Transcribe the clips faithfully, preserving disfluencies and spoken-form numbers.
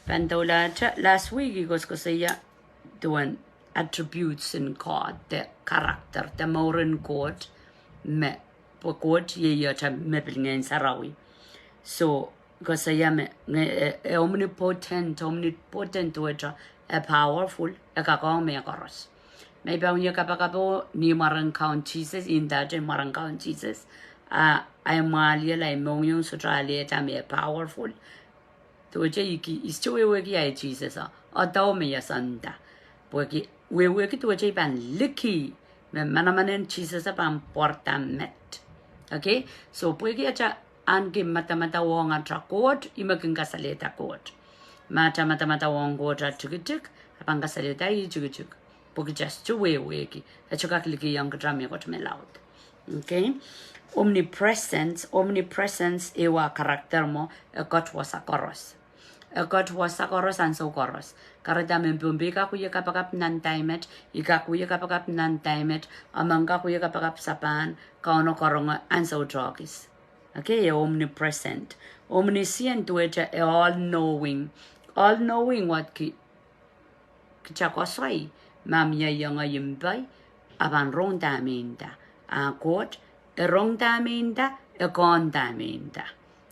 Pahn doulahte, last week I koasokoasoia duwen attributes en Koht, de character, de mouren Koht, me, pwe Koht iei ata me pil Ngehn Sarawi. So, koasoia me, nge, e, e omnipotent, omnipotent duwehte, e powerful, e kak ong mehkoaros. Me I pahn wia kapakap o ni mwaren Kaun Sises, indahte mwaren Kaun Sises. A, ahi mwahliel, ahi mohngiong sohte alehda me e powerful. Duwehte I ki, I sohte wehwehki ahi Sises o, odo me I asanda. Pwehki, wehwehki duwehte I pahn liki, me manaman en Sises e pahn pwarada met. Okay? So, pwehki ata ahneki madamadau ong ata Koht, ih me kin kasalehda Koht. Ma ata madamadau ong Koht a tikitik, a pahn kasalehda ih tikitik. Pwe kita sohte wehwehki, e sohte kak likiong kita mehkot me laud. Okay? Omnipresence, omnipresence ehu ah character mwo, e ket wasa koaros. E ket wasa koaros, ansou koaros. Kahrehda mehn Pohnpei kak wia kapakap nan dai met, I kak wia kapakap nan dai met, Among kak wia kapakap Sapahn, Kauno karonge ansou tohkis. Okay, e omnipresent. Omniscient duwehte e all knowing. All knowing wehwehki kita koasoi, ma mie ienge impai, a pahn rong dahme I nda. A Koht, e rong dahme I nda, e kohn dahme I nda.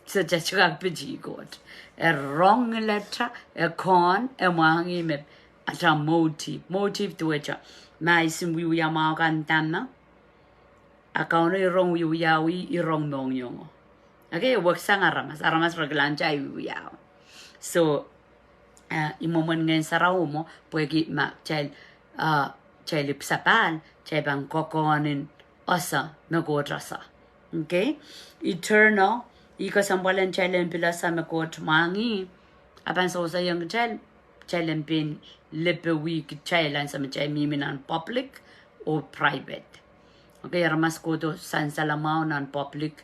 So, kita sohte kak piti Koht. E rong letta, e kohn, e mwahngih me ata motive. Motive duwehte, ma I kin wiewia mwahu kan dahme, a Kauno I rong wiewiawi, I rong mohngiongo. Okay, e weksang aramas, aramas re kilang kita I wiewia. So, eh, I mwomwen Ngehn Sarawi mwo, pwehki ma kitail, eh, kitail ipwsapahl, kitail pahn kokohn en ese me Koht ese. Okay? Eternal, ih kesempwal en kitail en pil ese me Koht mwahngih, a pahn seweseiong kitail, kitail en pein lepewih kitail ansou me kitail mihmi nan public oh private. Okay, aramas kohdo sansal mwahu nan public,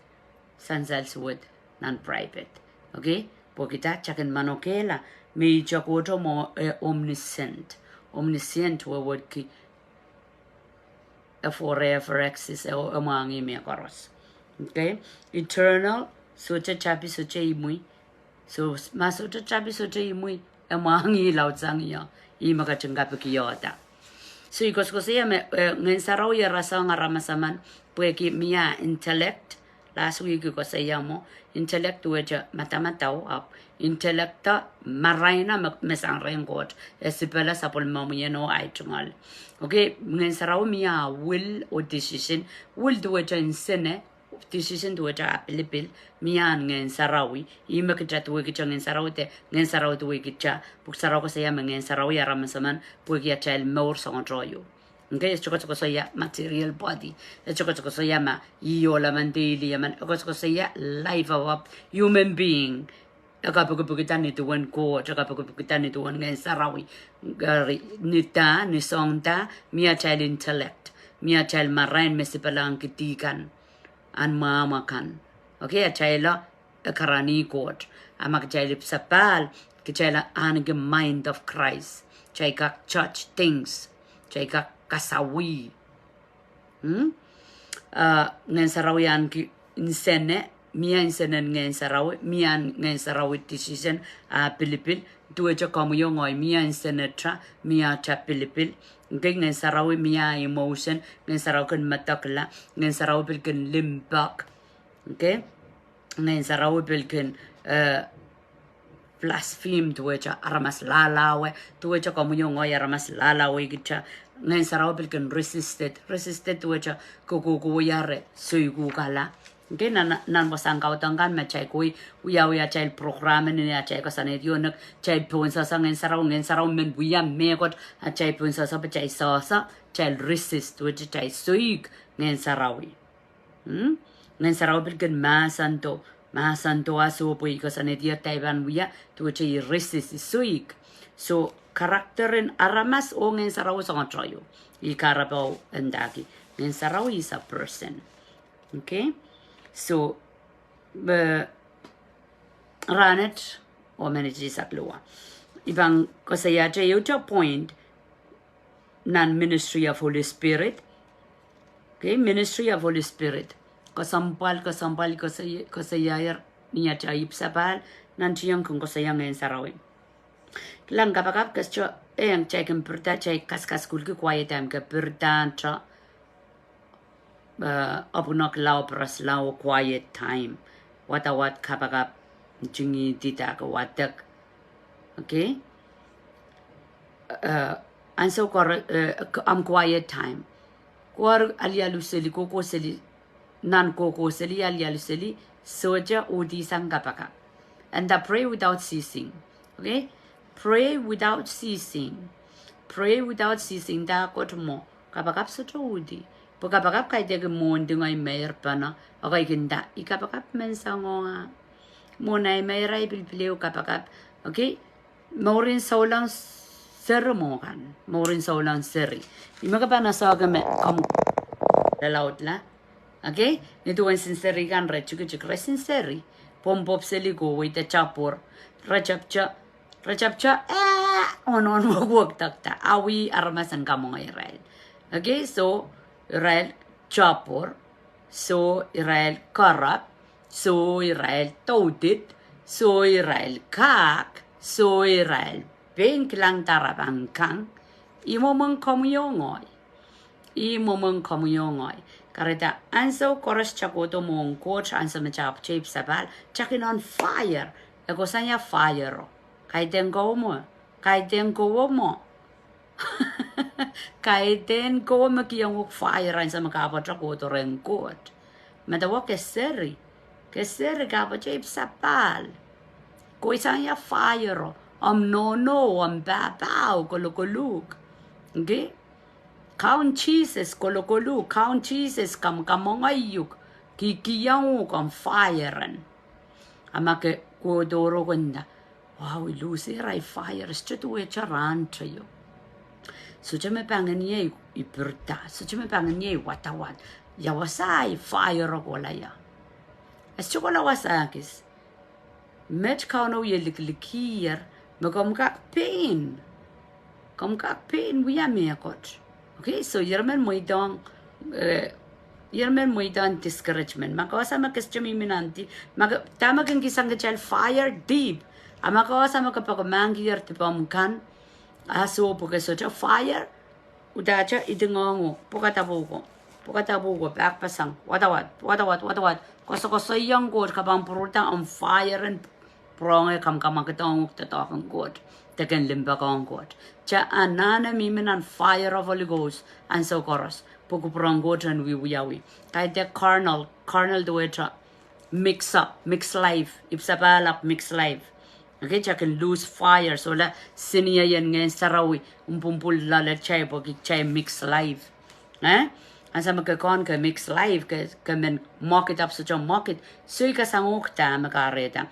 sansal suwed nan private. Okay? Pwe kita kita kin manokehla, me ihte Koht mwo e omniscient. Omniscient wehwehki e forever exist, e, e mwahngih mehkoaros. Okay? Eternal, sohte tapi, sohte imwi. So, ma sohte tapi, sohte imwi, e mwahngih laudsang ie, ih me ketin kapikihda. So, I koasokoasoia me, eh, Ngehn Sarawi e rasehng aramas emen, pwehki mie intellect, last week I koasoia mwo, intellect duwehte madamadau, ahpw intellect o marain o me, me sang rehn Koht, e sipala sapwellimomwi en oh ahi tungoal. Okay, Ngehn Sarawi mie will oh decision, will duwehte nsene, decision duwehte ah pilipil, mie nan Ngehn Sarawi, ih me kita duwehkihte Ngehn Sarawi de, Ngehn Sarawi duwehkihte, Pwuhk Sarawi koasoia me Ngehn Sarawi aramas emen, pwehki atail mour soangotohio. Okay, e sohte koasokoasoia material body, e sohte koasokoasoia ma ih ohl emen de ih lih emen, e koasokoasoia life of a human being. E kapikipikda ni duwen Koht, e kapikipikda ni duwen Ngehn Sarawi. Eri, ni da, ni soahng da, mie atail intellect, mie atail marain me sipala ahneki dih kan, ahn mwahmw akan. Okay, atail o, e karanih Koht. A ma kitail ipwsapahl, kitail ahneki mind of Christ. Kitail kak judge things. Kitail kak kasawih. Hmm? Ah, Ngehn Sarawi ahneki nsene, mie nsenen Ngehn Sarawi, mie nan Ngehn Sarawi decision, ah pilipil, duwehte komwi oh ngehi, mie nsenehte, mie ata pilipil. Okay, Ngehn Sarawi mie emotion, Ngehn Sarawi kin medekla, Ngehn Sarawi pil kin limpoak. Okay? Ngehn Sarawi pil kin, eh, blaspheme duwehte aramas lahlahwe, duwehte komwi oh ngehi aramas lahlahwei kita. Ngehn Sarawi pil kin resisted, resisted duwehte kokokohwei, re soikukala. Okay, nan, nan wasahn kaudok kan me kitail kohwei, wiawi atail program en atail koasoanehdi oh nek, kitail pohn sehse Ngehn Sarawi, Ngehn Sarawi men wia mehkot, atail pohn sehse pwe kitail sehse, kitail resist, duwehte kitail soik Ngehn Sarawi. Hmm? Ngehn Sarawi pil kin mahsando, mahsando ah soh pwe I koasoanehdi daipan wia, duwehte I resist, I soik. So, character en aramas oh Ngehn Sarawi soangotohio. I kahrepe oh ndahki, Ngehn Sarawi is a person. Okay? So, me rahnwet, oh minit eisek duwau, I pahn koasoiahte ehute point, nan ministry of Holy Spirit. Okay, ministry of Holy Spirit. Kesempwal, kesempwal, koasoi-, koasoiahier ni atail ipwsapahl, nantihong kin koasoia Ngehn Sarawi. Kilang, kapakap ke sohte, eh, kitail kin pirida, kitail kaskasukuhlki quiet time ke pirida, eh, apwunok lao, pwuros lao, quiet time. Wadawad, kapakap, ntingihdi, dake wadek. Okay? Eh, ansou koaros, eh, k-, ahmw quiet time. Koaros alialu seli, kohkoh seli, nan kohkoh seli, alialu seli, sohte uhdisang kapakap. And the pray without ceasing. Okay? Pray without ceasing. Pray without ceasing. Dake Koht mwo. Kapakap sohte uhdi. Pwe kapakap kaidehk mwohndi ngehi meir pene. Okay, kin da. I kapakap menseng ong ah. Mwo ngehi meir ahi pilipil ehu kapakap. Okay? Mourin souleng seri mwo kan. Mourin souleng seri. I me ke pahn ese ke me komw lalaudla. Okay? Ni duwen sinseri kan re tikitik, re sinseri. Pwopwop seli kohwei de tapor. Re tapte, re tapte, eh, onohn wokwok dakda. Awi aramas en kamwenge irail. Okay, so irail tapor. So irail karap. So irail doudid. So irail kak. So irail pein kilang dahme re pahn kang. I mwomwen komwi oh ngehi. I mwomwen komwi oh ngehi. Kahrehda ansou koaros kitail kohdo mwohn Koht, ansou me kitail apwtehn ipwsapahl, kitail kin on fire. E kohsang ia fire o. Kaidehn kowe mwo. Kaidehn kowe mwo. Kaidehn kowe me kihong uhk fire ansou me ke apwtehn kohdo rehn Koht. Medewe ke seri. Ke seri, ke apwtehn ipwsapahl. Kohsang ia fire o. Omw nohno, omw pahpao, kolokoluhk. Okay? Kaun Sises kolokoluhk, Kaun Sises kamw, kamwenge uhk, kihkihong uhk omw fire en. A ma ke kohdo roko nda, wow, I lusehr ahi fire, sohte duwehte rahn teio. Sohte me pahn ngeniei I pirida, sohte me pahn ngeniei I wadawad. Ia wasa ahi fire kohla ia? E sohte kohla wasa kis. Met Kauno wie likilikier, me komw kak pein. Komw kak pein wia mehkot. Okay, so irail men mweidohng, eh, irail men mweidohng discouragement. Ma ke wasa me ke sohte mihmi nan dihp, ma ke, dahme kin kihsang kitail fire, dihp. A ma ke wasa me ke poakemahkier dipomw kan, a soh pwe ke sohte fire, udahte idingohng uhk, pwukada pwuko, pwukada pwuko, pahkpeseng, wadawad, wadawad, wadawad, koasokoasoiong Koht, ke pahn pwurda omw fire en pwurehng kamwakamwakid ong uhk doadoahk en Koht, de ken limpoak ong Koht. Kitail anahne mihmi nan fire of Holy Ghost ansou koaros, pwe kupwur en Koht en wiewiawi. Kaidehk carnal, carnal duwehte mix up, mix life, ipwsapahl ahpw mix life. Okay, kitail kin lose fire, sohla senior en Ngehn Sarawi, mpwumpwul loale kitail pwehki kitail mix life. Eh? Ansou me ke kohn ke mix life, ke, ke men mwekid ahpw sohte mwekid, soh I kasang uhk dahme kahrehda.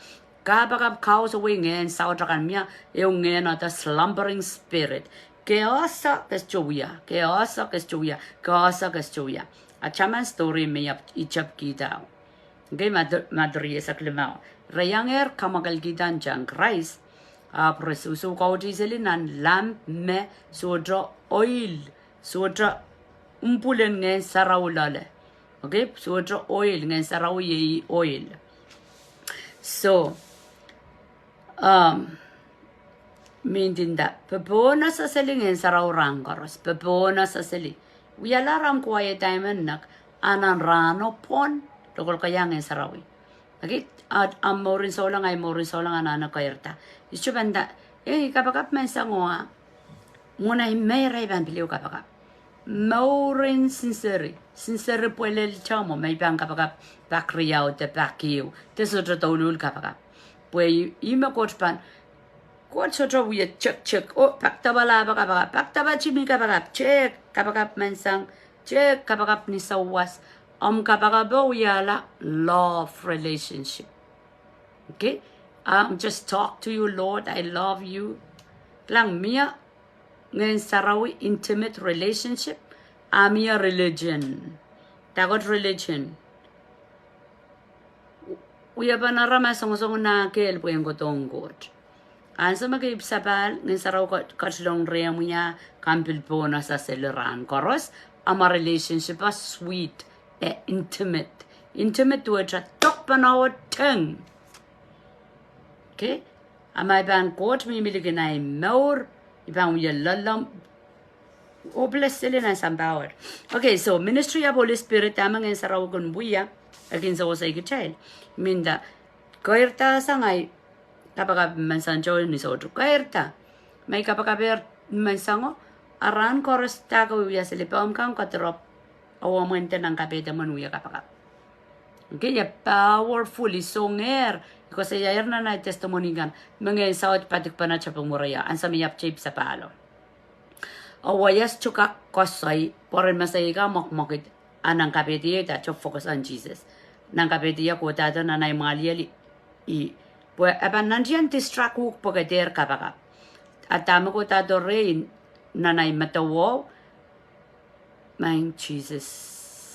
Kapakap kausawih ngehn saut akan, mie ehu ngehn, the slumbering spirit. Ke ese ke sohte wia, ke ese ke sohte wia, ke ese ke sohte wia. A taman story me I ahpw, I tepkihda. Okay, Mad-, Madiu riesek limau. Re iangehr kamwakelkihda ntahn Krais, ahpw re sohsohkauti seli nan lamp me sohte oil, sohte mpwulen Ngehn Sarawi loale. Okay, sohte oil, Ngehn Sarawi iei oil. So, um, mie ndinda, popohn ese seli Ngehn Sarawi rahn koaros, popohn ese seli. Wialahr ahmw quiet time en nek, a nan rahno pwon, lokoloko ia Ngehn Sarawi. Okay, a, ahmw mourin souleng, ahi mourin souleng anahne keirda. I sohte pahn nda, eh, I kapakap menseng oh ah. Mwo ngehi meir ahi pahn pil ehu kapakap. Mourin sinseri, sinseri pwelel tamwo, me I pahn kapakap pak riau de pak ehu, de sohte douluhl kapakap. Pwe I, I me Koht pahn, Koht sohte wie check, check, oh, pak dahpa lahpo kapakap, pak dahpa timi kapakap, check, kapakap menseng, check, kapakap ni sawas, omw kapakapo wiahla law of relationship. Okay? Um, just talk to you, Lord, I love you. Kilang, mie Ngehn Sarawi intimate relationship, a mie religion. Dahkot religion. Wiepen aramas songosong nah kehl pwehn kohdohng Koht. Ansou me ke ipwsapahl, Ngehn Sarawi ket-, ketilong rehmw, ia, ke pil pohn ese seli rahn koaros, a ma relationship a sweet, eh, intimate. Intimate duwehte dokpene oh teng. Okay? Amwail pahn Koht mihmi likin ahi mour, I pahn wia loalomw, oh bless seli nan sampah wet. Okay, so ministry of Holy Spirit, dahme Ngehn Sarawi kin wia, e kin sewesei kitail. Minda, keirda sang ahi kapakap menseng tohn ni soutuk. Keirda, ma I kapakapehr menseng o, a rahn koaros dah ke wia seli, pehmw kan koadirop, a wia mwende nan kapehd emen wia kapakap. Okay, e powerful, I songehr, I koasoiahier nan ahi testimony kan, me ngehn saut padikpene tepin mwereio, ansou me I ahpw tepda sapahlo. A wia sohte kak koasoi, pwe ren me se I kak mwekmwekid, a nan kapehd iei I ahpw focus on Jesus. Nan kapehd iei kohdahdo nan ahi mwahliel ih. Pwe e pahn nantihong distract uhk pwe ke dehr kapakap. A dahme kohdahdo rehi nan ahi medewe, Maing Jesus,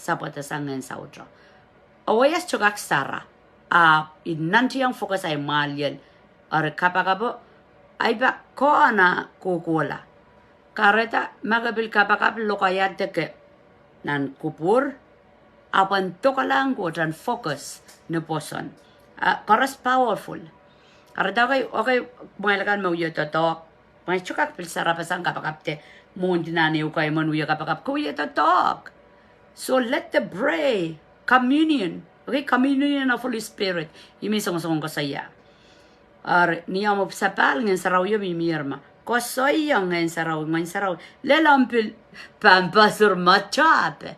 sapwada sang ngehn sauto. A wia sohte kak sara, a I nantihong focus ahi mwahliel, eri kapakapo, ahi pak kohn a kohkohla. Kahrehda, ma ke pil kapakap lokaia deke nan kupwur, a pahn dokelahng Koht en focus ni pwoson. A, koaros powerful. Kahrehda okay, okay, mwahliel kan me wia doadoahk. Mwein sohte kak pil sarapasang kapakap de mwohndi nan ehu kaimen wia kapakap, ke wia doadoahk. So let the pray, communion. Okay, communion of Holy Spirit. I mih songosong koasoia. Eri ni omw sapahl Ngehn Sarawi o mihmi irma. Koasoia Ngehn Sarawi, Ngehn Sarawi. Lel omw pil pahn pasur matape.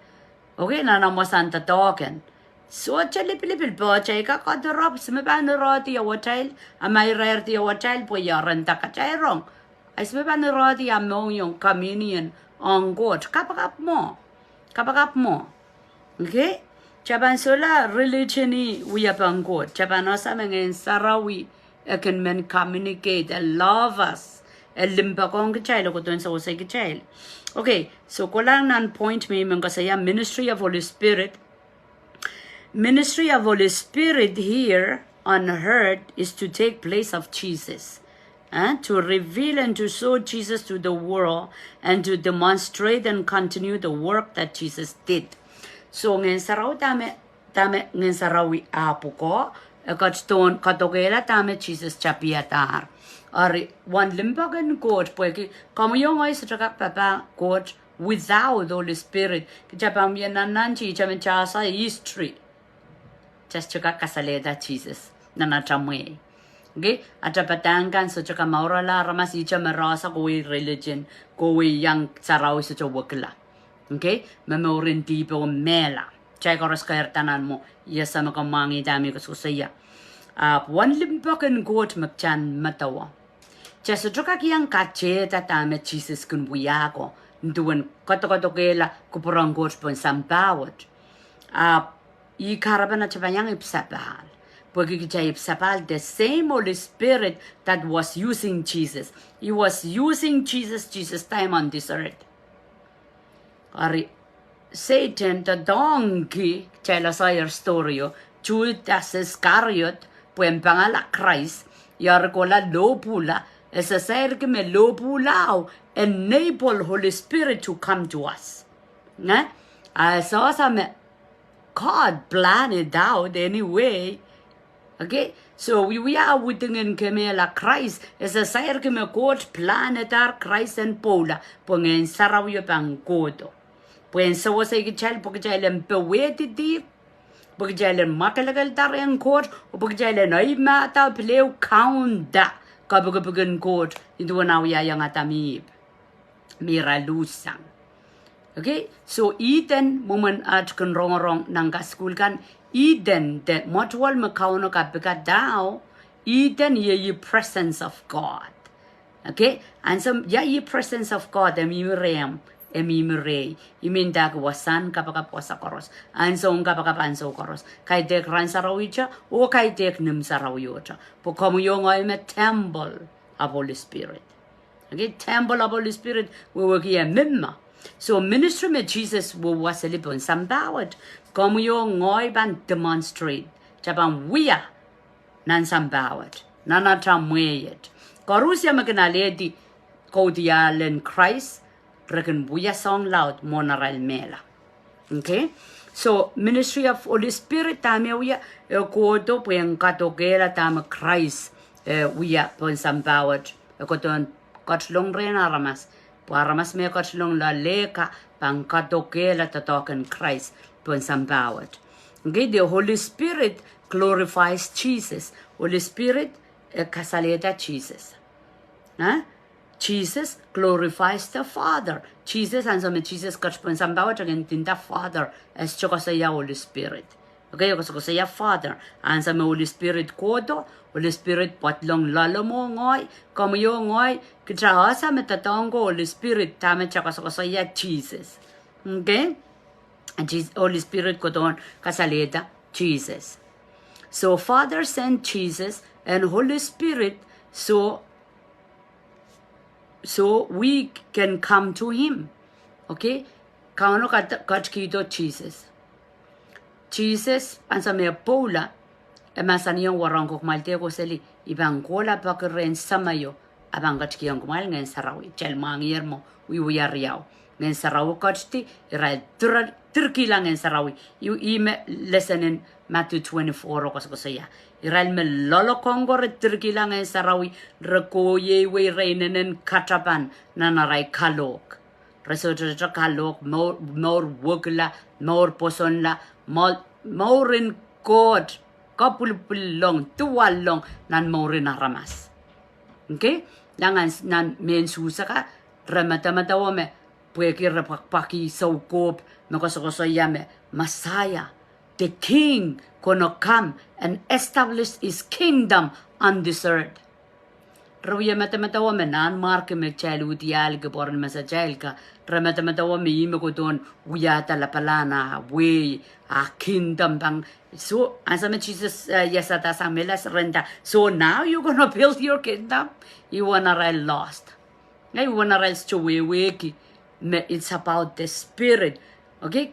Okay, nan omw wasahn doadoahk en. Sohte lipilipil pwe atail kak koadirop, se me pahn irehdi awatail, a ma irehdi awatail pwe ia ren dakatail rong. Ahi se me pahn irehdi a mohngiong communion ong Koht, kapakap mwo. Kapakap mwo. Okay? Kitail pahn solahr religion-i wiepen Koht. Kitail pahn ese me Ngehn Sarawi e kin men communicate, e love us, e limpoak ong kitail, e kohdo en sewesei kitail. Okay, so kolahng nan point me I men koasoia, ministry of Holy Spirit. Ministry of Holy Spirit here on earth is to take place of Jesus. Eh, to reveal and to show Jesus to the world and to demonstrate and continue the work that Jesus did. So Ngehn Sarawi dahme, dahme Ngehn Sarawi ah pwukoa, e ketidohn kadokehla dahme Jesus tapihadahr. Eri, wen limpoak en Koht, pwehki komwi oh ngehi sohte kak papah Koht without Holy Spirit. Kitail pahn wia nannanti, kitail men tasa history. Kitail sohte kak kasalehda Jesus nan atail mwehi. Okay? Atail padahk kan sohte kak mourala aramas, kitail me rasa kohwei religion, kohwei iang sarawi sohte wekila. Okay? Me mouren dihpo mehla. Kitail koaros keirda nan mwo, I ese me ke mwahngih dahme I koasokoasoia. Ahpw wen limpoak en Koht me kitail medewe. Kitail sohte kak iang katehda dahme Jesus kin wia ko, nin duwen kadokadokehla kupwuren Koht pohn sampah wet. Ahpw ih kahrepen atail pahn iang ipwsapahl. Pwehki kitail ipwsapahl the same Holy Spirit that was using Jesus. He was using Jesus, Jesus time on this earth. Eri, Sehdan doadoahngki, kitail ese story o, Judas Iscariot, pwehn pangala Krais, ih eri kohla lohpwuhla, e sairki me lohpwuhla o enable Holy Spirit to come to us. Nge? A e sehse me God plan it out anyway. Okay? So, wiewia widingen kemehla Krais, e sairki me Koht plan-edahr Krais en pwoula, pwe Ngehn Sarawi o pahn kohdo. Pwehn sewesei kitail, pwe kitail en powehdi dihp, pwe kitail en mwakelekelda rehn Koht, oh pwe kitail en eimahda pil ehu kaunda kapikipik en Koht, nin duwen ah wiahiong Adam Ihp. Me ira luhssang. Okay, so Ihden, mwomwen aht kin rongorong nan kasukuhl kan, Ihden, de mwoatol me Kauno kapikada o, Ihden iei presence of God. Okay, ansou ia ih presence of God, e mihmi rehmw, e mihmi rehi, I men dahki wasahn kapakap wasa koaros, ansoun kapakap ansou koaros, kaidehk rahn sarawi te, oh kaidehk nim sarawi te. Pwe komwi oh ngehi me temple of Holy Spirit. Okay, temple of Holy Spirit, wehwehki e mihmi. So ministry me Jesus wia seli pohn sampah wet, komwi oh ngehi pahn demonstrate, kitail pahn wia nan sampah wet, nan atail mwehi et. Koaros me kin alehdi kaudiahl en Krais, re kin wia soang laud mwohn arail mehla. Okay? So, ministry of Holy Spirit dahme wia, e kohdo pwehn kadokehla dahme Krais eh, wia pohn sampah wet, e kohdohn ketilong rehn aramas. Pwe aramas me ketilong loale ka pahn kadokehla doadoahk en Krais pohn sampah wet. Okay, the Holy Spirit glorifies Jesus. Holy Spirit, eh, kasalehda Jesus. Huh? Jesus glorifies the Father. Jesus, ansou me Jesus ket pohn sampah wet, e kin ndinda Father, e sohte koasoia Holy Spirit. Okay, e koasokoasoia Father. Ansou me Holy Spirit kohdo, Holy Spirit pwadlong loalomw oh ngehi, komwi oh ngehi, kitail ese me doadoahk en Holy Spirit, dahme kitail koasokoasoia Jesus. Okay? And Jesus, Holy Spirit kohdohn kasalehda Jesus. So Father sent Jesus and Holy Spirit, so so we can come to him. Okay? Kauno kat-, katikihdo Jesus. Jesus, ansou me e pwoula, e mahsanihong wahnpoaron ko, kumwail dehr koseli, I pahn kohla peki rehn Sahmo, e pahn ketikihong kumwail Ngehn Sarawi. Kitail mwahngiher mwo, wiewia riau. Ngehn Sarawi ketidi, irail dir-, direkihla Ngehn Sarawi. Ih, ih me lesen en Matthew twenty-four e koasokoasoia. Irail me loalokong ko re direkihla Ngehn Sarawi, re kohieng wei re inenen katapan nan arail kalohk. Re sohte, sohte kalohk, mour, mour wekila, mour pwosonla, mour, mour en Koht, kapwilipwillong, duwallong nan mour en aramas. Okay? Iang nan mehn Suhs akan, re medemedewe me, pwehki re pwakpwaki soukohp me koasokoasoia me Messiah, the King, gonna come and establish his kingdom on this earth. Re wie medemedewe me nanmwarki me kitail uhdiahlki pwoaren mesatail ka, re medemedewe me ih me kohdohn wiahda lapalahn ah wehi, ah kingdom pahn. So, ansou me Jesus, eh, iasada sang mehla, surrender. So now you gonna build your kingdom? Ih uwen arail lost. Ngehi uwen arail sohte wehwehki me it's about the Spirit. Okay?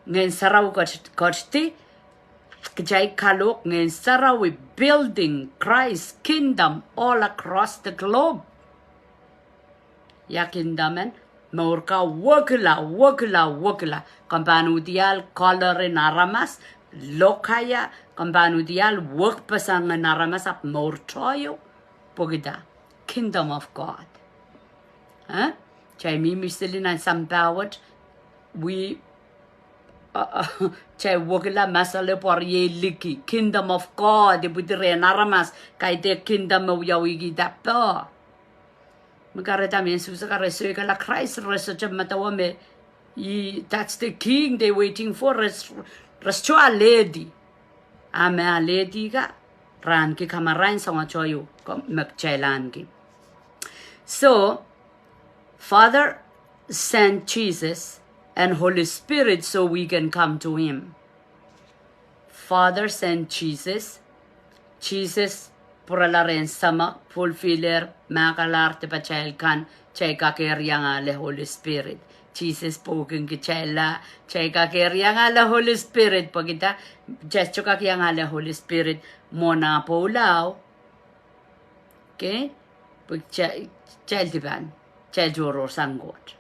Ngehn Sarawi ket-, ketidi, kitail kalohk Ngehn Sarawi building Christ kingdom all across the globe. Ia kingdom en? Mour ka wekila, wekila, wekila. Komw pahn uhdiahl colour en aramas, lokaia, komw pahn uhdiahl wekpeseng en aramas ahpw mour tohto. Pwekida, kingdom of God. Eh? Kitail mihmi sili nan sampah wet, we, uh, uh, kitail wekila masale pwari ei liki. Kingdom of God, ipwidi rehn aramas, kaidehk kingdom me wiawihkihda poh. Me kahrehda mehn Suhs akan re soikala Krais, re sohte medewe me, ih, that's the king they waiting for, re s-, re sohte alehdi. A me alehdi ka, re ahneki kamarain soangen tohto, ko-, me kitail ahneki. So, Father sent Jesus and Holy Spirit so we can come to him. Father sent Jesus. Jesus pwurala rehn Sahmo, fulfiller, mahkalahr dipatail kan, kitail kak ehr iang ale Holy Spirit. Jesus pwoukin kitail la, kitail kak ehr iang ale Holy Spirit, pwekida, kitail sohte kak iang ale Holy Spirit mwohn ah pwoula. Okay? Pwe kitail, kitail dipan, kitail tohrohrsang Koht.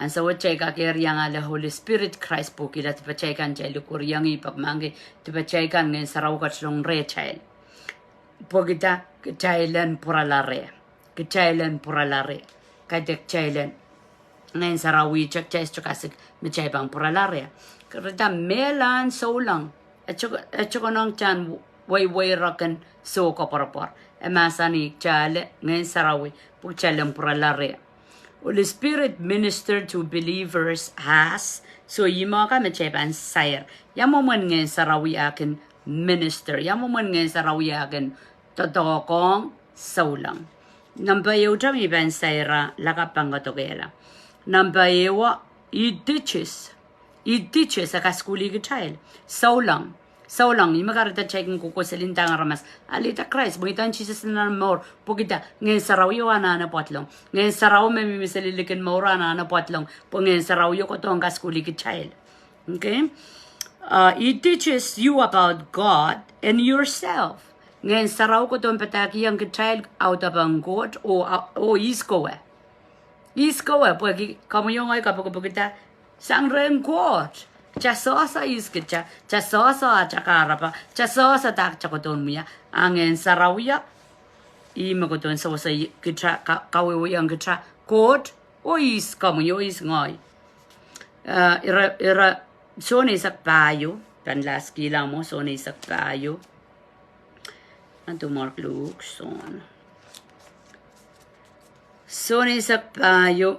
Ansou wet kitail kak ehr iang ale Holy Spirit, Krais pwukihla dipatail kan, kitail likwerihong ih pwe mahkpen dipatail kan Ngehn Sarawi ketilong rehtail. Pwekida kitail en pwurala reh. Kitail en pwurala reh. Kaidehk kitail en Ngehn Sarawi, kitail sohte kasik me kitail pahn pwurala reh. Kahrehda mehlahn souleng, e sohte, e sohte konehng tan weiweireken soh koapworopwor. E mahsanih kitail ale Ngehn Sarawi, pwe kitail en pwurala reh. Holy Spirit minister to believers as, so ih me ka me kitail pahn sair. Ia mwomwen Ngehn Sarawi eh kin minister. Ia mwomwen Ngehn Sarawi eh kin doadoahkohng souleng. Nempeh ehute me I pahn sair, lakapw pahn kadokehla. Nempeh ehu, ih teaches. Ih teaches, e kasukuhlih kitail. Souleng. Souleng, ih me kahrehda kitail kin kohkohseli ndahng aramas, alehda Krais, mweidohng Sises nan mour, pwekida, Ngehn Sarawi o anahne pwadlong. Ngehn Sarawi me mihmi seli likin mour anahne pwadlong, pwe Ngehn Sarawi o kohdohng kasukuhlih kitail. Okay? Uh, it teaches you about God and yourself. Ngehn Sarawi kohdohn padahkihong kitail audepen Koht oh, oh ihs kowe. Ihs kowe, pwehki komwi oh ngehi kapikipikda sang rehn Koht. Kitail sohsoh ihs kitail, kitail sohsoh atail kahrepe, kitail sohsoh dah kitail kohdohn wia. A Ngehn Sarawi o Ih me kohdohn sewese kita, ka-, kawehwehiong kita Koht, oh ihs komwi, oh ihs ngehi. Eh, ire, ire, Sohn eisek pahieu, pahn last kihla mwo, Sohn eisek pahieu. Aduhmwark Luk, Sohn. Sohn eisek pahieu,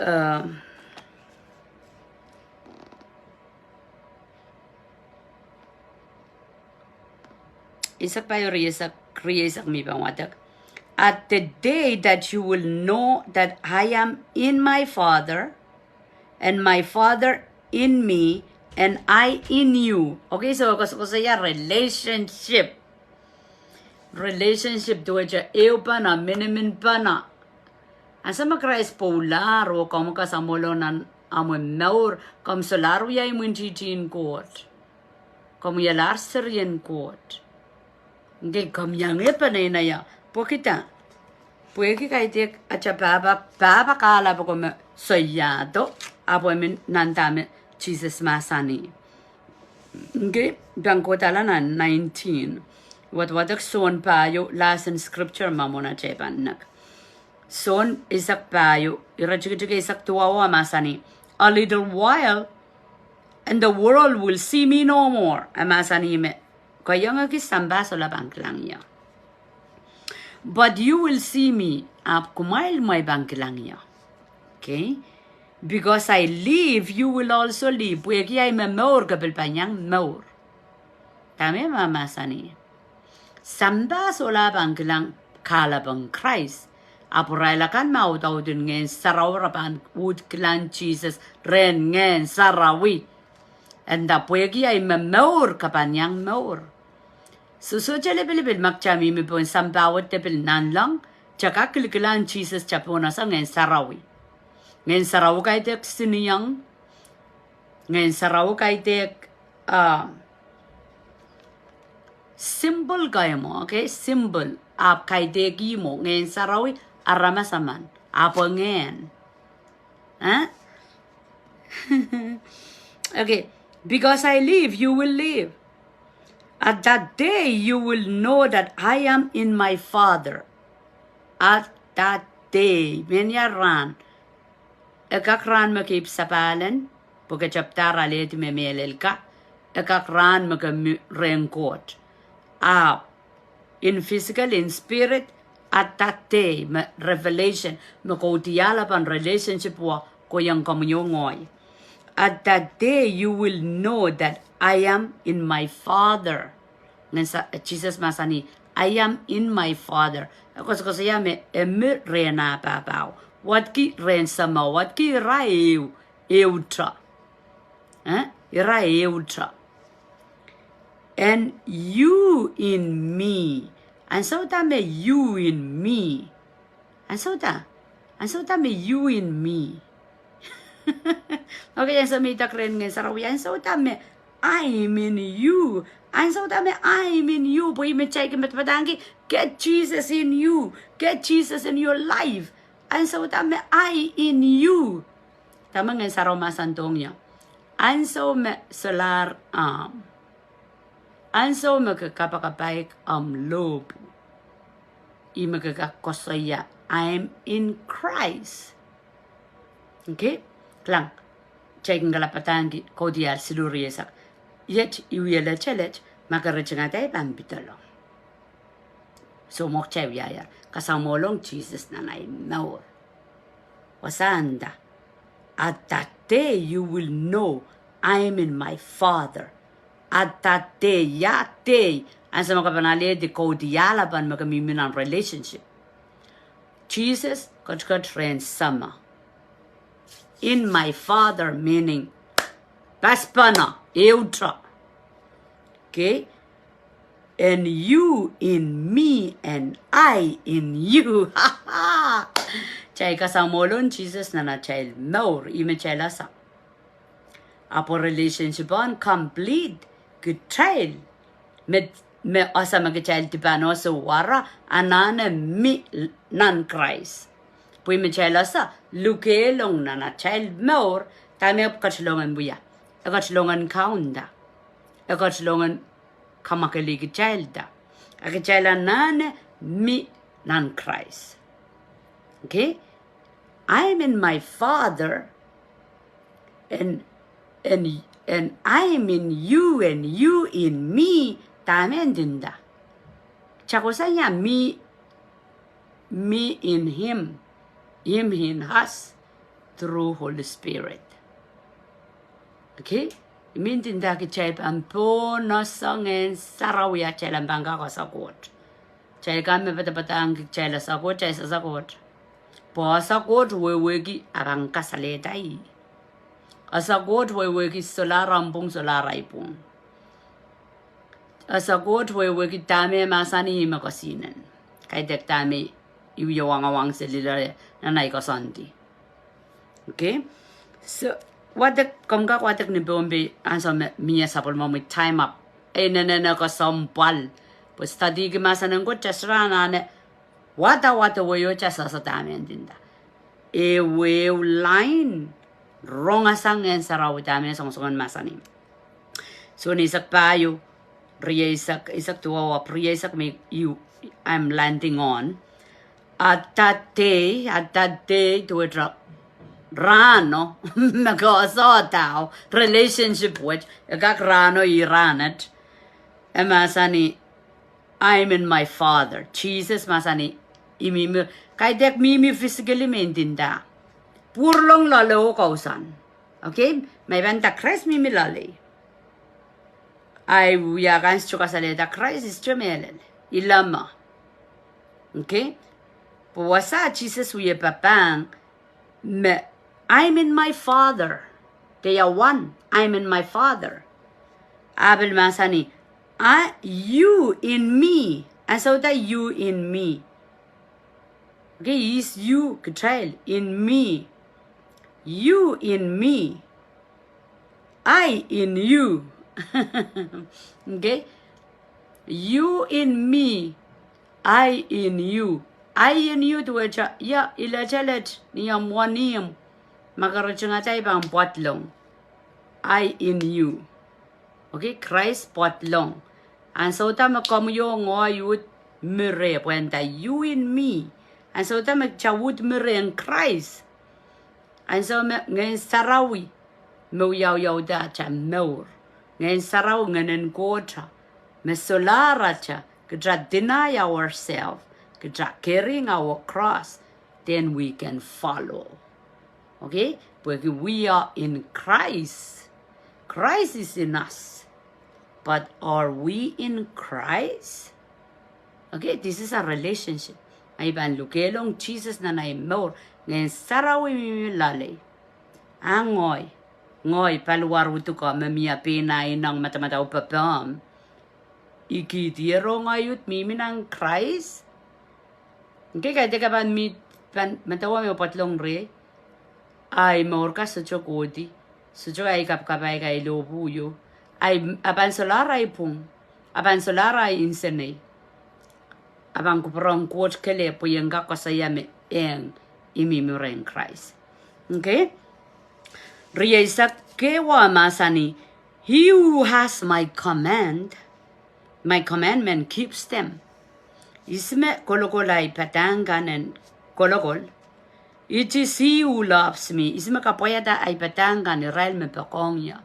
eh, eisek pahieu, rieisek, rieisek me pahn wadek. At the day that you will know that I am in my Father, and my Father in me, and I in you. Okay, so koasokoasoia relationship. Relationship duwehte ehupene, miniminpene. Ansou me Krais pwoulahr oh komw kasamwolong nan omw mour, komw solahr wia imwintihtien Koht. Komw wialahr serien Koht. Nge komw iang peneinei ia? Pwekida? Pwehki kaidehk atail pahpa, pahpa kahlap ko me soiahdo, ahpw e mi nan dahme Sises mahsanih. Nge, pahn kohdahla nan nineteen. Wadwadek Sohn pahieu, last in scripture me mwo atail pahn nek. Sohn eisek pahieu, ire tikitik eisek duwau, e mahsanih, a little while, and the world will see me no more. E mahsanih me, kohieng, ekis sampah solahr pahn kilang ie. But you will see me, ahpw kumwail, mwein pahn kilang ie. Okay? Because I live, you will also live. Pwehki ahi me mour, ke pil pahn iang mour. Dahme e mahsanih? Sampah solahr pahn kilang kahlap en Krais. Ahpw irail akan me audaudin Ngehn Sarawi re pahn uhd kilang Sises rehn Ngehn Sarawi. E nda pwehki ahi me mour, ke pahn iang mour. Soh, sohte lipilipil ma kitail mihmi pohn sampah wet de pil nanleng, kitail kak kilikilang Sises, kitail pohnese Ngehn Sarawi. Ngehn Sarawi kaidehk sinieng, Ngehn Sarawi kaidehk, ah, simple kaimwo, okay, simple. Ahpw kaidehk ihmwo, Ngehn Sarawi, aramas emen, ahpw e ngehn. Eh? Okay, because I live, you will live. At that day, you will know that I am in my Father. At that day, mehnia rahn. E kak rahn me keipw sapahl en, pwe ke tepda alehdi me mehlel ka. E kak rahn me ke mi rehn Koht. Ahpw in physical, in spirit, at that day, me revelation, me kaudiahl pahn relationship wet kohieng komwi oh ngehi. At that day you will know that I am in my Father. Ngehn Sa-, Sises mahsanih, I am in my Father. E koasokoasoia me e mi rehn ah pahpao. Wadki rehn Sahmo, wadki ira ehu, ehute. Eh? Ira ehute. And you in me. Ansou da me you in me? Ansou da? Ansou da me you in me? Okay, ansou me idek rehn Ngehn Sarawi, ansou da me I am in you? Ansou da me I am in you? Pwe ih me kitail kin padapadahngki, get Jesus in you. Get Jesus in your life. Ansou da me I in you? Dahme Ngehn Sarawi mahsanihdohng ie? Ansou me solahr ahmw, ansou me ke kapakapaik ahmw lohpwu, ih me ke kak koasoia, I am in Christ. Okay? Kilang, kitail kin kalap padahngki Kaudiahl siluh rieisek. Iet I wie letelet, ma ke ritingada I pahn pedolong. Soh, mwo kitail wiahier, kasamwolong Sises nan ahi mour. Wasa nda, at that day you will know I am in my Father. At that day, ia day? Ansou me ke pahn alehdi kaudiahl pahn me ke mihmi nan relationship. Sises ketiket rehn Sahmo. In my Father meaning, paspene, ehute. Okay? And you in me and I in you. Kitail kasamwolong Sises nan atail mour, ih me kitail ese. Ahpw relationship en complete, kitail me, me ese me kitail dipan ese wara, anahne mi nan Krais. Pwe ih me kitail ese, lukehlong nan atail mour, dahme e ketilong en wia? E ketilong en kaunda. E ketilong en kamwakelih kitailda. A kitail anahne me nan Krais. Okay? I am in my Father, and, and, and I am in you, and you in me. Dahme e ndinda? Kitail kohsang ia me, me in him, him in us through Holy Spirit. Okay? Me ndinda kitail pahn pohnese Ngehn Sarawi, atail pahn kak ese Koht. Kitail kan me padapadahngki kitail ese Koht, kitail ese Koht. Pwe ese Koht wehwehki a pahn kasalehda ih. Ese Koht wehwehki solahr omw pwung, solahr ahi pwung. Ese Koht wehwehki dahme e mahsanih me kesihnen. Kaidehk dahme I wie wangawang seli loale nan ahi koasoandi. Okay? So, wadek, komw kak wadek ni Pohnpei ansou me mie sapwellimomwi time up. E inenen kesempwal. Pwe studyki mahsen en Koht kitail sohte anahne wadawad wehio, kitail sehse dahme e ndinda. Ehu ehu line rong sang Ngehn Sarawi dahme e songosong en mahsanih. So ni eisek pahieu, rieisek, eisek duwau, rieisek me you, I'm landing on. Adadei, adadei duwehte rahno, me ke ese dahme relationship wet, e kak rahno ih rahnwet. E mahsanih, I am in my Father. Sises mahsanih, I mihmi, kaidehk mihmi physically me ndinda. Pwuralong loale oh kousoan. Okay? Ma I pahn nda Krais mihmi loalei, ahi wia kan sohte kasalehda Krais, I sohte mehlel. I leme. Okay? Pwe wasa Sises wie papahng me, I am in my Father. They are one. I am in my Father. Ahpw e mahsanih, I, you in me. Ansou da you in me. Okay, is you, kitail, in me. You in me. I in you. Okay? You in me. I in you. I in you duwehte, ia, I letelet ni omw wenihmw. Ma ke ritingada I pahn pwadlong. I in you. Okay, Krais pwadlong. Ansou da me komwi oh ngehi uhd mi reh, pwe e nda you in me. Ansou da me kitail uhd mi reh en Krais. Ansou me Ngehn Sarawi me wiawiawihda atail mour. Ngehn Sarawi, Ngehn en Koht, me solahr atail, kitail deny ourselves, kitail carrying our cross, then we can follow. Okay? Pwehki we are in Christ. Christ is in us. But are we in Christ? Okay, this is a relationship. Ma I pahn lukehlong Sises nan ahi mour, Ngehn Sarawi mihmi loalei. A ngehi, ngehi paliwar uduko me mie pein ah ineng madamadau pepehm. I kihdi ie rong ahi uhd mihmi nan Krais. Nge kaidehk e pahn mih, pahn medewe me pwadlong reh. Ahi mour ka sohte kohdi, sohte ahi kapakap, ahi lohpwuo. Ahi, a pahn solahr ahi pwung, a pahn solahr ahi nsenei. A pahn kupwuren Koht kelehpw pwe I en kak koasoia me eng, I mihmi reh en Krais. Okay? Rieisek keieu mahsanih, he who has my command, my commandment keeps them. Ihs me kolokol ahi padahk kan en kolokol. It is he who loves me. Ihs me kapwaiada ahi padahk kan, irail me poakohng ie.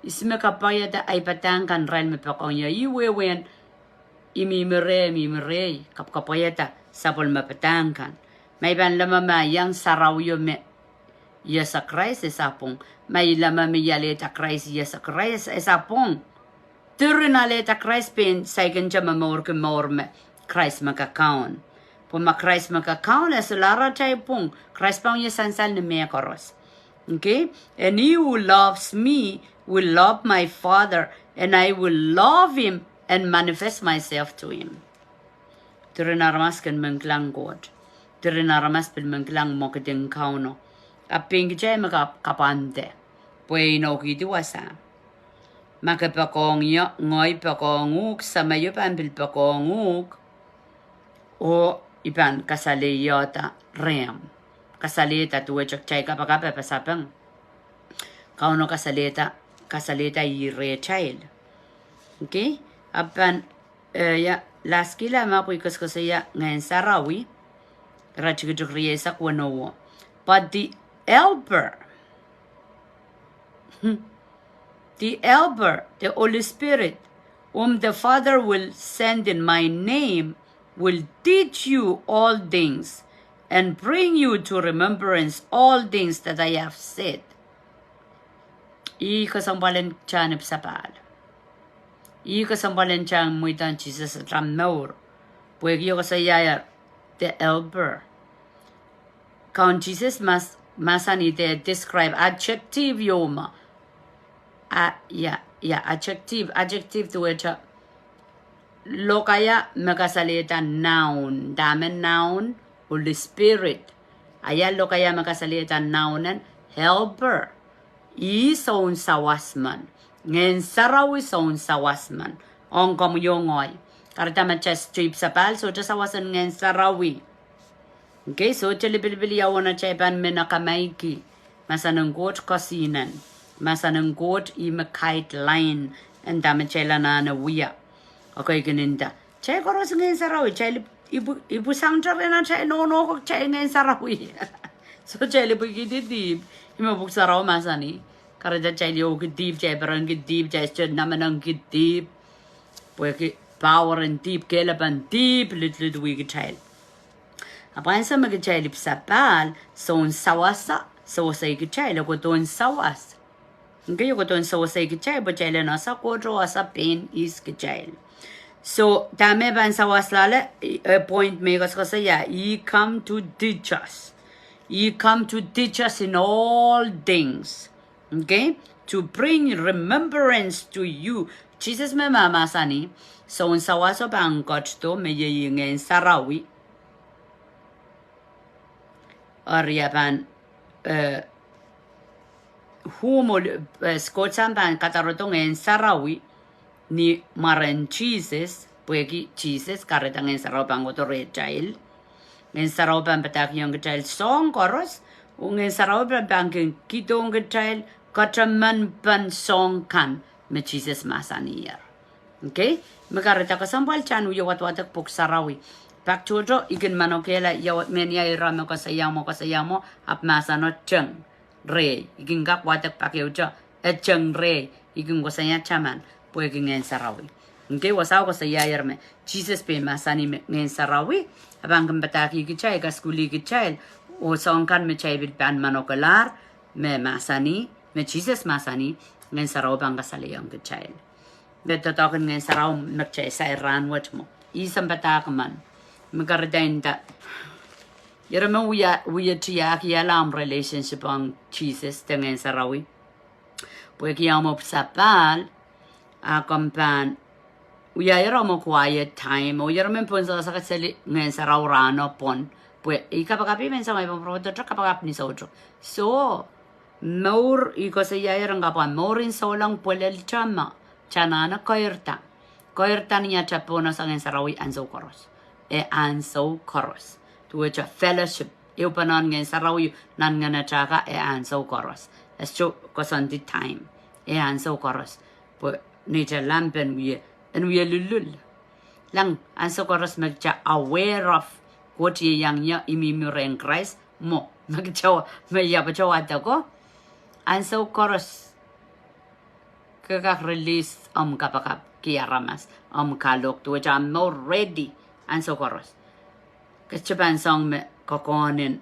Ihs me kapwaiada ahi padahk kan, irail me poakohng ie. Ih wehwehn I mihmi reh, mihmi rehi, kapwaiada sapwellime padahk kan. Ma I pahn leme me iang sarawio me I ese Krais, e sapwung. Ma I leme me I alehda Krais, I ese Krais, e sapwung. Diren alehda Krais pein saikinte momourki mour me Krais me kakaun. Pwe ma Krais me kakaun, e solahr atail pwung. Krais pahn ie sansal ni mehkoaros. Okay? And he who loves me will love my Father, and I will love him and manifest myself to him. Diren aramas kin men kilang Koht. Diren aramas pil men kilang mwekid en Kauno. Ahpw pein kitail me kap-, kapwande. Pwe e inoukihdi wasa. Ma ke poakohng ie, ngehi poakohng uhk, Sahmo pahn pil poakohng uhk. Oh I pahn kasalehiada rehmw. Kasalehda duwehte kitail kapakap e pasapeng. Kauno kasalehda, kasalehda ih rehtail. Okay? Ahpw pahn, eh, ia, Laskihla me pwe I koasokoasoia Ngehn Sarawi, ire tikitik rieisek weneu. But the Helper, the Helper, the Holy Spirit, whom the Father will send in my name, will teach you all things and bring you to remembrance all things that I have said. Ih kesempwal en tang ipwsapahl. Ih kesempwal en tang mweidohng Sises atail mour. Pwehki e koasoiaier the Helper. Kaun Sises mahs-, mahsanih, de describe, adjective ieu me. A, ia, ia, adjective, adjective duwehte lokaia me kasalehda noun, dahme noun, Holy Spirit. A ia lokaia me kasalehda noun en Helper. Ih sounsawas men. Ngehn Sarawi sounsawas men. Ong komwi oh ngehi. Kahrehda me kitail ipwsapahl, sohte sawas en Ngehn Sarawi. Okay, sohte lipilipil ia uwen atail pahn men akamaiki. Mahsen en Koht kesihnen. Mahsen en Koht ih me guideline en dahme kitail anahne wia. Okay, kin nda, kitail koaros Ngehn Sarawi, kitail ipw-, ipw-, ipwisang teren atail nohno ko kitail Ngehn Sarawi. Soh, kitail ipwikihdi dihp, ih me Pwuhk Sarawi mahsanih. Kahrehda kitail iouki dihp, kitail perenki dihp, kitail sohte namenengki dihp. Pwehki power en dihp, kehlapen dihp, lutlut wie kitail. Ahpw ansou me kitail ipwsapahl, sounsawas, sewesei kitail, e kohdohn sawas. Okay, e kohdohn sewesei kitail, pwe kitail en ese Koht oh ese pein ihs kitail. So, dahme pahn sawas loale, eh, point me I koasokoasoia, he come to teach us. He come to teach us in all things. Okay? To bring remembrance to you. Sises me mahmahsanih, sounsawaso pahn ketido me iei Ngehn Sarawi. Eri e pahn, eh, whom, eh, Koht Sahm pahn kadarodo Ngehn Sarawi ni mwaren Sises, pwehki Sises kahrehda Ngehn Sarawi pahn kohdo rehtail. Ngehn Sarawi pahn padahkihong kitail soahng koaros, oh Ngehn Sarawi pahn, pahn kin kihdohng kitail katamanpen soahng kan me Sises mahsanier. Okay? Me kahrehda kesempwal kitail wie wadwadek Pwuhk Sarawi. Pak tohto, I kin manokehla ia, mehnia ira me koasoia mwo, koasoia mwo, ahpw mahseno teng rehi. I kin kak wadek pak ehute, e teng rehi, I kin koasoia taman, pwehki Ngehn Sarawi. Okay, wasao koasoiaier me Sises pein mahsanih me Ngehn Sarawi, e pahn kin padahkih kitail, kasukuhlih kitail, oh soahng kan me kitail pil pahn manokelahr, me mahsanih, me Sises mahsanih, Ngehn Sarawi pahn kasalehiong kitail. Me doadoahk en Ngehn Sarawi me kitail sair rahnwet mwo. Ih sounpadahk men. Me kahrehda I nda, ira me wie, wie tiahkihala omw relationship ong Sises de Ngehn Sarawi. Pwehki omw ipwsapahl, a komw pahn wiahier omw quiet time, oh ira me pohnsehse keseli Ngehn Sarawi rahno pwon. Pwe I kapakapi menseng, I pahn pwurodo kapakap ni soutuk. So, mour, I koasoiaier en kapwa, mour en souleng pwelel tama, kitail anahne keirda. Keirda ni atail pohnese Ngehn Sarawi ansou koaros. E ansou koaros. Duwehte fellowship, ehupenen Ngehn Sarawi nan ngenetaka, e ansou koaros. E sohte koasoandi time. E ansou koaros. Pwe neitail lampen wie, en wie lullull. Lang ansou koaros me kitail aware of, Koht ieiang ie, I mihmi rehn Krais, mwo, me kitail, me I ahpwete wadeko. Ansou koaros ke kak release omw kapakap ki aramas, omw kalohk, duwehte omw mour ready ansou koaros. Ke sohte pahn soang me kokohn en,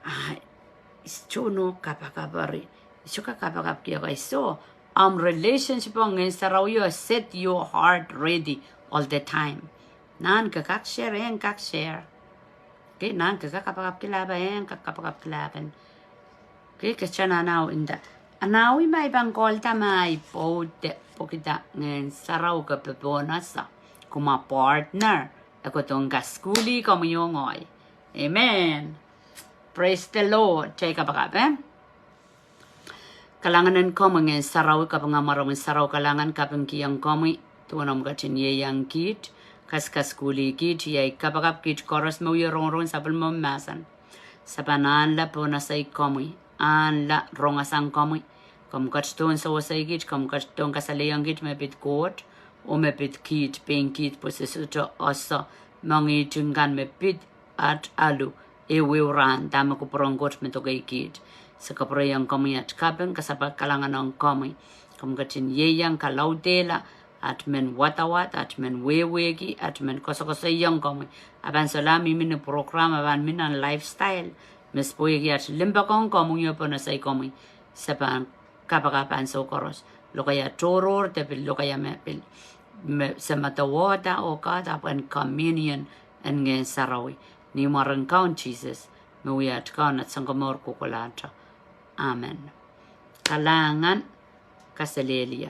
ah, I sohte nohn kapakap eri, I sohte kak kapakap kihong, I sohte, omw relationship ong Ngehn Sarawi o set your heart ready all the time. Nan ke kak share, en kak share. Okay, nan ke kak kapakap kilahpe, en kak kapakap kilahpen. Okay, ke sohte anahne nda, anahne ma I pahn kolda ma I pwoud de, pwehkida Ngehn Sarawi ke popohnese. Kumwa partner, e kohdohng kasukuhlih komwi oh ngehi. Amen. Praise the Lord. Kitail kapakap, eh? Kalahngan en komwi Ngehn Sarawi, kapinga mwaromwi Sarawi, kalahngan, kapingkihong komwi duwen omw ketin ieiang kiht, kaskasukuhlih kiht, iei kapakap kiht koaros me wie rongorong sapwellimomwi mahsen. Sapw en ahnla pohnese komwi, ahnla rongasang komwi, komw ketidohn sewesei kiht, komw ketidohn kasalehiong kiht me pid Koht, oh me pid kiht, pein kiht pwe se sohte ese moangehdi kan me pid at alu, ehuehu rahn, dahme kupwuren Koht me dokeikihdi. Se kapwurehiong komwi at kaping, kasapahl kalahngan ong komwi. Komw ketin ieiang kalaudehla at men wadawad, at men wehwehki, at men koasokoasoiong komwi. A pahn solahr mihmi ni program, a pahn mi nan lifestyle, me se pwehki at limpoak ong komwi oh pohnese komwi. Se pahn kapakap ansou koaros. Lokaia tohrohr de pil lokaia me pil, me se medewehda oh kahrehda pwehn communion en Ngehn Sarawi. Ni mwaren Kaun Sises, me wia at Kaun, at Sounkomour kohkohlahte. Amen. Kalahngan, kaselehlie.